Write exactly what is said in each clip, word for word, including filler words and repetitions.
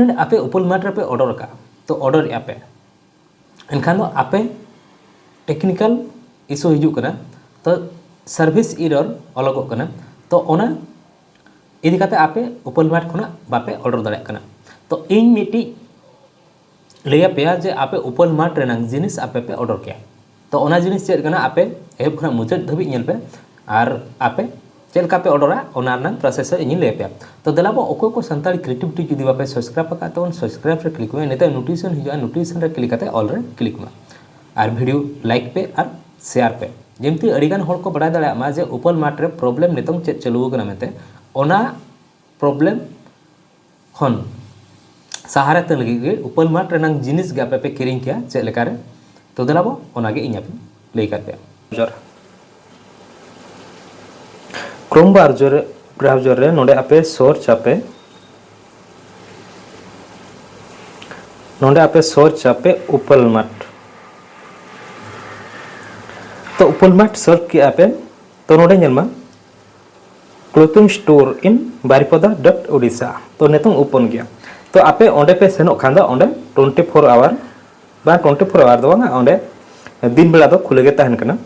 ᱟᱯᱮ ᱩᱯᱟᱹᱞ ᱢᱟᱴ ᱨᱮᱯᱮ ᱚᱰᱟᱨ ᱟᱠᱟᱫᱼᱟ, ᱛᱚ ᱚᱰᱟᱨᱮᱫᱼᱟ ᱯᱮ, ᱮᱱᱠᱷᱟᱱ ᱫᱚ ᱟᱯᱮ ᱴᱮᱠᱱᱤᱠᱟᱞ ᱤᱥᱩ ᱦᱤᱡᱩᱜ ᱠᱟᱱᱟ, ᱛᱚ ᱥᱟᱨᱵᱷᱤᱥ ᱤᱨᱚᱨ ᱚᱞᱚᱜᱚᱜ ᱠᱟᱱᱟ᱾ ᱛᱚ ᱚᱱᱟ ᱤᱫᱤ ᱠᱟᱛᱮ ᱟᱯᱮ ᱩᱯᱟᱹᱞ ᱢᱟᱴ ᱠᱷᱚᱱᱟᱜ ᱵᱟᱯᱮ ᱚᱰᱟᱨ ᱫᱟᱲᱮᱭᱟᱜ ᱠᱟᱱᱟ᱾ ᱛᱚ ᱤᱧ ᱢᱤᱫᱴᱤᱡ ᱞᱟᱹᱭ ᱟᱯᱮᱭᱟ ᱡᱮ ᱟᱯᱮ ᱩᱯᱟᱹᱞ ᱢᱟᱴ ᱨᱮᱱᱟᱜ ᱡᱤᱱᱤᱥ ᱟᱯᱮ ᱯᱮ ᱚᱰᱟᱨ ᱠᱮᱭᱟ᱾ ᱛᱚ ᱚᱱᱟ ᱡᱤᱱᱤᱥ ᱪᱮᱫ ᱠᱟᱱᱟ, ᱟᱯᱮ ᱮᱦᱚᱵ ᱠᱷᱚᱱᱟᱜ ᱢᱩᱪᱟᱹᱫ ᱫᱷᱟᱹᱵᱤᱡ ᱧᱮᱞ ᱯᱮ, ᱟᱨ ᱟᱯᱮ ᱪᱮᱫ ᱞᱮᱠᱟ ᱯᱮ ᱚᱰᱟᱨᱟ ᱚᱱᱟ ᱨᱮᱱᱟᱜ ᱯᱨᱚᱥᱮᱥ ᱤᱧᱤᱧ ᱞᱟᱹᱭ ᱟᱯᱮᱭᱟ᱾ ᱛᱚ ᱫᱮᱞᱟ ᱵᱚ, ᱚᱠᱚᱭ ᱠᱚ ᱥᱟᱱᱛᱟᱲᱤ ᱠᱨᱤᱭᱮᱴᱤᱵᱷᱤᱴᱤ ᱡᱩᱫᱤ ᱵᱟᱯᱮ ᱥᱟᱵᱥᱠᱨᱟᱭᱤᱵ ᱟᱠᱟᱫ ᱛᱟᱵᱚᱱ, ᱥᱟᱵᱥᱠᱨᱟᱭᱤᱵ ᱨᱮ ᱠᱞᱤᱠ ᱢᱮ, ᱱᱤᱛᱚᱜ ᱱᱳᱴᱤᱯᱷᱤᱠᱮᱥᱚᱱ ᱦᱤᱡᱩᱜᱼᱟ, ᱱᱳᱴᱤᱯᱷᱤᱠᱮᱥᱚᱱ ᱨᱮ ᱠᱞᱤᱠ ᱠᱟᱛᱮ ᱚᱞ ᱨᱮ ᱠᱞᱤᱠ ᱢᱮ, ᱟᱨ ᱵᱷᱤᱰᱤᱭᱳ ᱞᱟᱭᱤᱠ ᱯᱮ ᱟᱨ ᱥᱮᱭᱟᱨ ᱯᱮ, ᱡᱮᱢᱛᱤ ᱟᱹᱰᱤᱜᱟᱱ ᱦᱚᱲ ᱠᱚ ᱵᱟᱲᱟᱭ ᱫᱟᱲᱮᱭᱟᱜ ᱢᱟ ᱡᱮ ᱩᱯᱟᱹᱞ ᱢᱟᱴ ᱨᱮ ᱯᱨᱚᱵᱞᱮᱢ ᱱᱤᱛᱚᱝ ᱪᱮᱫ ᱪᱟᱹᱞᱩ ᱟᱠᱟᱱᱟ ᱢᱮᱱᱛᱮ᱾ ᱚᱱᱟ ᱯᱨᱚᱵᱞᱮᱢ ᱠᱷᱚᱱ ᱥᱟᱦᱟᱨᱮ ᱛᱟᱹᱱ ᱞᱟᱹᱜᱤᱫ ᱜᱮ ᱩᱯᱟᱹᱞ ᱢᱟᱴ ᱨᱮᱱᱟᱜ ᱡᱤᱱᱤᱥ ᱜᱮ ᱟᱯᱮ ᱯᱮ ᱠᱤᱨᱤᱧ ᱠᱮᱭᱟ ᱪᱮᱫ ᱞᱮᱠᱟᱨᱮ? ᱛᱚ ᱫᱮᱞᱟ ᱵᱚ, ᱚᱱᱟᱜᱮ ᱤᱧ ᱟᱯᱮ ᱞᱟᱹᱭ ᱠᱟᱛᱮ᱾ ᱡᱚᱨ ᱠᱨᱳᱢ ᱵᱨᱟᱣᱡᱟᱨ ᱨᱮ, ᱵᱨᱟᱣᱡᱟᱨ ᱨᱮ ᱱᱚᱰᱮ ᱟᱯᱮ ᱥᱟᱨᱪ ᱟᱯᱮ, ᱱᱚᱰᱮ ᱟᱯᱮ ᱥᱟᱨᱪ ᱟᱯᱮ ᱩᱯᱟᱹᱞ ᱢᱟᱴ᱾ ᱛᱚ ᱩᱯᱟᱹᱞ ᱢᱟᱴ ᱥᱟᱨᱪ ᱠᱮᱜᱼᱟ ᱯᱮ, ᱛᱚ ᱱᱚᱰᱮ ᱧᱮᱞ ᱢᱟ clothing store in Baripada dot Odisha, ᱛᱚ ᱱᱤᱛᱚᱝ ᱳᱯᱮᱱ ᱜᱮᱭᱟ᱾ ᱛᱚ ᱟᱯᱮ ᱚᱸᱰᱮ ᱯᱮ ᱥᱮᱱᱚᱜ ᱠᱷᱟᱱ ᱫᱚ ᱚᱸᱰᱮ twenty four hour, ᱵᱟᱝ twenty four hour ᱫᱚ ᱵᱟᱝᱟ, ᱚᱸᱰᱮ ᱫᱤᱱ ᱵᱮᱲᱟ ᱫᱚ ᱠᱷᱩᱞᱟᱹ ᱜᱮ ᱛᱟᱦᱮᱱ ᱠᱟᱱᱟ,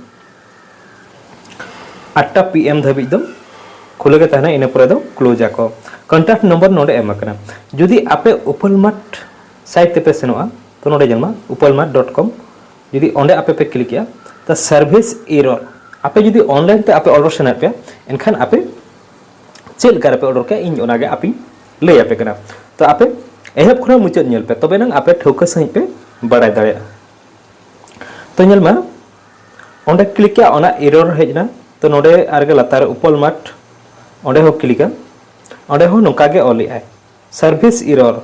ᱟᱴᱴᱟ PM ᱫᱷᱟᱹᱵᱤᱡ ᱫᱚ ᱠᱷᱩᱞᱟᱹ ᱜᱮ ᱛᱟᱦᱮᱱᱟ, ᱤᱱᱟᱹ ᱯᱚᱨᱮ ᱫᱚ ᱠᱞᱳᱡᱽ ᱟᱠᱚ᱾ ᱠᱚᱱᱴᱟᱠᱴ ᱱᱚᱢᱵᱚᱨ ᱱᱚᱰᱮ ᱮᱢ ᱟᱠᱟᱱᱟ᱾ ᱡᱩᱫᱤ ᱟᱯᱮ ᱩᱯᱟᱹᱞ ᱢᱟᱴ ᱥᱟᱭᱤᱴ ᱛᱮᱯᱮ ᱥᱮᱱᱚᱜᱼᱟ, ᱛᱚ ᱱᱚᱰᱮ ᱧᱮᱞ ᱢᱟ ᱩᱯᱟᱹᱞ ᱢᱟᱴ dot com, ᱡᱩᱫᱤ ᱚᱸᱰᱮ ᱟᱯᱮ ᱯᱮ ᱠᱞᱤᱠᱮᱜᱼᱟ, ᱛᱚ ᱥᱟᱨᱵᱷᱤᱥ ᱤᱨᱚᱨ, ᱟᱯᱮ ᱡᱩᱫᱤ ᱚᱱᱞᱟᱭᱤᱱ ᱛᱮ ᱟᱯᱮ ᱚᱰᱟᱨ ᱥᱟᱱᱟᱭᱮᱫ ᱯᱮᱭᱟ, ᱮᱱᱠᱷᱟᱱ ᱟᱯᱮ ᱪᱮᱫ ᱞᱮᱠᱟ ᱨᱮᱯᱮ ᱚᱰᱟᱨ ᱠᱮᱭᱟ, ᱤᱧ ᱚᱱᱟᱜᱮ ᱟᱯᱮᱧ ᱞᱟᱹᱭ ᱟᱯᱮ ᱠᱟᱱᱟ᱾ ᱛᱚ ᱟᱯᱮ ᱮᱦᱚᱵ ᱠᱷᱚᱱᱟᱜ ᱢᱩᱪᱟᱹᱫ ᱧᱮᱞ ᱯᱮ, ᱛᱚᱵᱮ ᱱᱟᱝ ᱟᱯᱮ ᱴᱷᱟᱹᱣᱠᱟᱹ ᱥᱟᱺᱦᱤᱡ ᱯᱮ ᱵᱟᱲᱟᱭ ᱫᱟᱲᱮᱭᱟᱜᱼᱟ᱾ ᱛᱚ ᱧᱮᱞ ᱢᱟ, ᱚᱸᱰᱮ ᱠᱞᱤᱠᱟ, ᱚᱱᱟ ᱤᱨᱚᱨ ᱦᱮᱡ ᱮᱱᱟ᱾ ᱛᱚ ᱱᱚᱰᱮ ᱟᱨᱜᱮ ᱞᱟᱛᱟᱨ ᱨᱮ ᱩᱯᱟᱹᱞ ᱢᱟᱴ, ᱚᱸᱰᱮ ᱦᱚᱸ ᱠᱞᱤᱠᱟ, ᱚᱸᱰᱮ ᱦᱚᱸ ᱱᱚᱝᱠᱟ ᱜᱮ ᱚᱞᱮᱜᱼᱟᱭ, service error,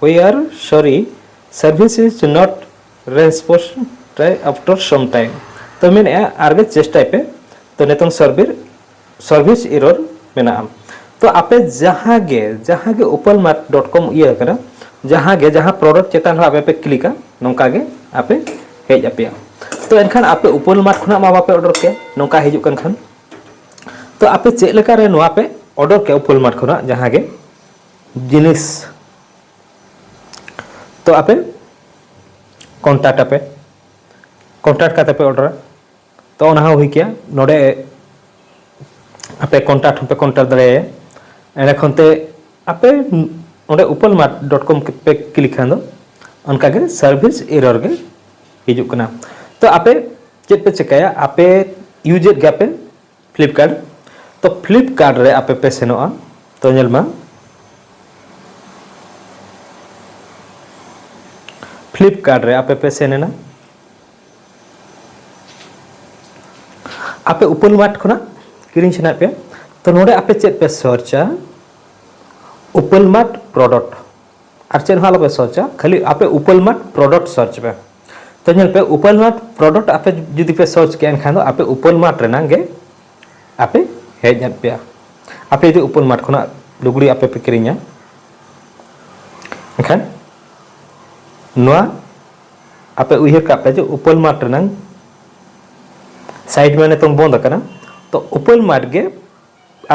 we are sorry, service is not response after some time. ᱛᱚ ᱢᱮᱱᱮᱫᱼᱟ ᱟᱨᱜᱮ ᱪᱮᱥᱴᱟᱭ ᱯᱮ, ᱛᱚ ᱱᱤᱛᱚᱝ ᱥᱟᱨᱵᱷᱤᱨ ᱥᱟᱨᱵᱷᱤᱥ ᱤᱨᱚᱨ ᱢᱮᱱᱟᱜᱼᱟ᱾ ᱛᱚ ᱟᱯᱮ ᱡᱟᱦᱟᱸ ᱜᱮ, ᱡᱟᱦᱟᱸ ᱜᱮ ᱩᱯᱟᱹᱞ ᱢᱟᱨᱴ ᱰᱚᱴ ᱠᱚᱢ ᱤᱭᱟᱹ ᱠᱟᱱᱟ, ᱡᱟᱦᱟᱸ ᱜᱮ, ᱡᱟᱦᱟᱸ ᱯᱨᱚᱰᱟᱠᱴ ᱪᱮᱛᱟᱱ ᱨᱮ ᱟᱯᱮ ᱯᱮ ᱠᱞᱤᱠᱟ, ᱱᱚᱝᱠᱟ ᱜᱮ ᱟᱯᱮ ᱦᱮᱡ ᱟᱯᱮᱭᱟ᱾ ᱛᱚ ᱮᱱᱠᱷᱟᱱ ᱟᱯᱮ ᱩᱯᱟᱹᱞ ᱢᱟᱨᱴ ᱠᱷᱚᱱᱟᱜ ᱢᱟ ᱵᱟᱯᱮ ᱚᱰᱟᱨ ᱠᱮᱭᱟ, ᱱᱚᱝᱠᱟ ᱦᱤᱡᱩᱜ ᱠᱟᱱ ᱠᱷᱟᱱ᱾ ᱛᱚ ᱟᱯᱮ ᱪᱮᱫ ᱞᱮᱠᱟ ᱨᱮ ᱱᱚᱣᱟ ᱯᱮ ᱚᱰᱟᱨ ᱠᱮᱭᱟ ᱩᱯᱟᱹᱞ ᱢᱟᱨᱴ ᱠᱷᱚᱱᱟᱜ ᱡᱟᱦᱟᱸ ᱜᱮ ᱡᱤᱱᱤᱥ? ᱛᱚ ᱟᱯᱮ ᱠᱚᱱᱴᱟᱠᱴ ᱟᱯᱮ, ᱠᱚᱱᱴᱟᱠᱴ ᱠᱟᱛᱮ ᱯᱮ ᱚᱰᱟᱨᱟ᱾ ᱛᱚ ᱚᱱᱟ ᱦᱚᱸ ᱦᱩᱭ ᱠᱮᱭᱟ᱾ ᱱᱚᱰᱮ ᱟᱯᱮ ᱠᱚᱱᱴᱟᱠᱴ ᱦᱚᱸᱯᱮ ᱠᱚᱱᱴᱟᱠᱴ ᱫᱟᱲᱮᱭᱟᱭᱟ᱾ ᱮᱸᱰᱮ ᱠᱷᱚᱱ ᱛᱮ ᱟᱯᱮ ᱚᱸᱰᱮ ᱩᱯᱟᱞ ᱢᱟᱨᱴ ᱰᱚᱴ ᱠᱚᱢ ᱯᱮ ᱠᱞᱤᱠ ᱠᱷᱟᱱ ᱫᱚ ᱚᱱᱠᱟ ᱜᱮ ᱥᱟᱨᱵᱷᱤᱥ ᱮᱨᱚᱨ ᱜᱮ ᱦᱤᱡᱩᱜ ᱠᱟᱱᱟ᱾ ᱛᱚ ᱟᱯᱮ ᱪᱮᱫ ᱯᱮ ᱪᱮᱠᱟᱭᱟ? ᱟᱯᱮ ᱤᱭᱩᱡᱮᱫ ᱜᱮᱭᱟᱯᱮ ᱯᱷᱞᱤᱯᱠᱟᱨᱴ᱾ ᱛᱚ ᱯᱷᱞᱤᱯᱠᱟᱨᱴ ᱨᱮ ᱟᱯᱮ ᱯᱮ ᱥᱮᱱᱚᱜᱼᱟ᱾ ᱛᱚ ᱧᱮᱞ ᱢᱟ, ᱯᱷᱞᱤᱯᱠᱟᱨᱴ ᱨᱮ ᱟᱯᱮ ᱯᱮ ᱥᱮᱱ ᱮᱱᱟ᱾ ᱟᱯᱮ ᱩᱯᱟᱞ ᱢᱟᱨᱴ ᱠᱷᱚᱱᱟᱜ ᱠᱤᱨᱤᱧ ᱥᱟᱱᱟᱭᱮᱫ ᱯᱮᱭᱟ, ᱛᱚ ᱱᱚᱰᱮ ᱟᱯᱮ ᱪᱮᱫ ᱯᱮ ᱥᱟᱨᱪᱟ? ᱩᱯᱟᱞ ᱢᱟᱨᱴ ᱯᱨᱚᱰᱟᱠᱴ, ᱟᱨ ᱪᱮᱫ ᱦᱚᱸ ᱟᱞᱚᱯᱮ ᱥᱟᱨᱪᱟ, ᱠᱷᱟᱹᱞᱤ ᱟᱯᱮ ᱩᱯᱟᱞ ᱢᱟᱨᱴ ᱯᱨᱚᱰᱟᱠᱴ ᱥᱟᱨᱪ ᱯᱮ᱾ ᱛᱚ ᱧᱮᱞ ᱯᱮ, ᱩᱯᱟᱞ ᱢᱟᱨᱴ ᱯᱨᱚᱰᱟᱠᱴ ᱟᱯᱮ ᱡᱩᱫᱤ ᱯᱮ ᱥᱟᱨᱪ ᱠᱮᱭᱟ, ᱮᱱᱠᱷᱟᱱ ᱫᱚ ᱟᱯᱮ ᱩᱯᱟᱞ ᱢᱟᱨᱴ ᱨᱮᱱᱟᱜ ᱜᱮ ᱟᱯᱮ ᱦᱮᱡ ᱮᱱ ᱯᱮᱭᱟ᱾ ᱟᱯᱮ ᱡᱩᱫᱤ ᱩᱯᱟᱞ ᱢᱟᱨᱴ ᱠᱷᱚᱱᱟᱜ ᱞᱩᱜᱽᱲᱤ ᱟᱯᱮ ᱯᱮ ᱠᱤᱨᱤᱧᱟ, ᱮᱱᱠᱷᱟᱱ ᱱᱚᱣᱟ ᱟᱯᱮ ᱩᱭᱦᱟᱹᱨ ᱠᱟᱜ ᱯᱮ ᱡᱮ ᱩᱯᱟᱞ ᱢᱟᱨᱴ ᱨᱮᱱᱟᱝ ᱥᱟᱭᱤᱴ ᱢᱟ ᱱᱤᱛᱚᱝ ᱵᱚᱱᱫ ᱟᱠᱟᱱᱟ᱾ ᱛᱚ ᱩᱯᱟᱞ ᱢᱟᱨᱴ ᱜᱮ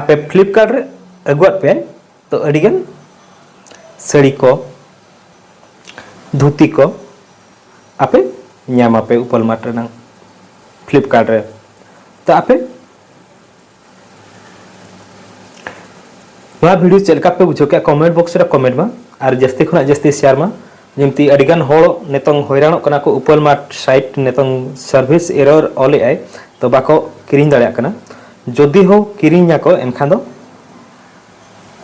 ᱟᱯᱮ ᱯᱷᱞᱤᱯᱠᱟᱨᱴ ᱨᱮ ᱟᱹᱜᱩᱣᱟᱫ ᱯᱮᱭᱟᱭ, ᱛᱚ ᱟᱹᱰᱤᱜᱟᱱ ᱥᱟᱹᱲᱤ ᱠᱚ, ᱫᱷᱩᱛᱤ ᱠᱚ ᱟᱯᱮ ᱧᱟᱢᱟᱯᱮ ᱩᱯᱟᱞ ᱢᱟᱨᱴ ᱨᱮᱱᱟᱝ, ᱯᱷᱞᱤᱯᱠᱟᱨᱴ ᱨᱮ᱾ ᱛᱚ ᱟᱯᱮ ᱱᱚᱣᱟ ᱵᱷᱤᱰᱤᱭᱳ ᱪᱮᱫ ᱞᱮᱠᱟ ᱯᱮ ᱵᱩᱡᱷᱟᱹᱣ ᱠᱮᱫᱟ, ᱠᱚᱢᱮᱱᱴ ᱵᱚᱠᱥ ᱨᱮ ᱠᱚᱢᱮᱱᱴ ᱢᱟ, ᱟᱨ ᱡᱟᱹᱥᱛᱤ ᱠᱷᱚᱱᱟᱜ ᱡᱟᱹᱥᱛᱤ ᱥᱮᱭᱟᱨ ᱢᱟ᱾ ᱡᱮᱢᱛᱤ ᱟᱹᱰᱤᱜᱟᱱ ᱦᱚᱲ ᱱᱤᱛᱚᱝ ᱦᱚᱭᱨᱟᱱᱚᱜ ᱠᱟᱱᱟ ᱠᱚ, ᱩᱯᱟᱞ ᱢᱟᱨᱴ ᱥᱟᱭᱤᱴ ᱱᱤᱛᱚᱝ ᱥᱟᱨᱵᱷᱤᱥ ᱮᱨᱚᱨ ᱚᱞᱮᱫ ᱟᱭ, ᱛᱚ ᱵᱟᱠᱚ ᱠᱤᱨᱤᱧ ᱫᱟᱲᱮᱭᱟᱜ ᱠᱟᱱᱟ᱾ ᱡᱩᱫᱤ ᱦᱚᱸ ᱠᱤᱨᱤᱧ ᱟᱠᱚ, ᱮᱱᱠᱷᱟᱱ ᱫᱚ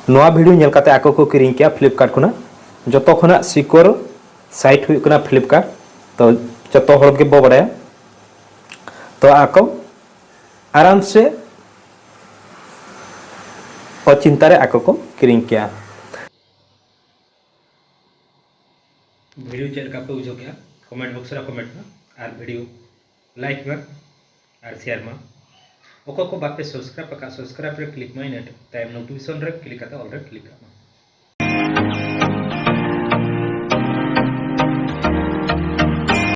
ᱱᱚᱣᱟ ᱵᱷᱤᱰᱤᱭᱳ ᱧᱮᱞ ᱠᱟᱛᱮ ᱟᱠᱚ ᱠᱚ ᱠᱤᱨᱤᱧ ᱠᱮᱭᱟ ᱯᱷᱞᱤᱯᱠᱟᱨᱴ ᱠᱷᱚᱱᱟᱜ᱾ ᱡᱚᱛᱚ ᱠᱷᱚᱱᱟᱜ ᱥᱤᱠᱳᱨ ᱥᱟᱭᱤᱴ ᱦᱩᱭᱩᱜ ᱠᱟᱱᱟ ᱯᱷᱞᱤᱯᱠᱟᱨᱴ, ᱛᱚ ᱡᱚᱛᱚ ᱦᱚᱲ ᱜᱮᱵᱚ ᱵᱟᱲᱟᱭᱟ᱾ ᱛᱚ ᱟᱠᱚ ᱟᱨᱟᱢ ᱥᱮ ᱚᱪᱤᱱᱛᱟ ᱨᱮ ᱟᱠᱚ ᱠᱚ ᱠᱤᱨᱤᱧ ᱠᱮᱭᱟ᱾ ᱵᱷᱤᱰᱤᱭᱳ ᱪᱮᱫ ᱞᱮᱠᱟ ᱯᱮ ᱵᱩᱡᱷᱟᱹᱣ ᱠᱮᱫᱟ, ᱠᱚᱢᱮᱱᱴ ᱵᱚᱠᱥ ᱨᱮ ᱠᱚᱢᱮᱱᱴ ᱢᱟ, ᱟᱨ ᱵᱷᱤᱰᱤᱭᱳ ᱞᱟᱭᱤᱠ ᱢᱟ ᱟᱨ ᱥᱮᱭᱟᱨ ᱢᱟ᱾ ᱚᱠᱚᱭ ᱠᱚ ᱵᱟᱯᱮ ᱥᱟᱵᱥᱠᱨᱟᱭᱤᱵ ᱟᱠᱟᱫ, ᱥᱟᱵᱥᱠᱨᱟᱭᱤᱵ ᱨᱮ ᱠᱞᱤᱠ ᱢᱟ, ᱤᱱᱟᱹ ᱛᱟᱭᱚᱢ ᱱᱳᱴᱤᱯᱷᱤᱠᱮᱥᱚᱱ ᱨᱮ ᱠᱞᱤᱠ ᱠᱟᱛᱮ ᱚᱞ ᱨᱮ ᱠᱞᱤᱠ ᱠᱟᱜ ᱢᱟ᱾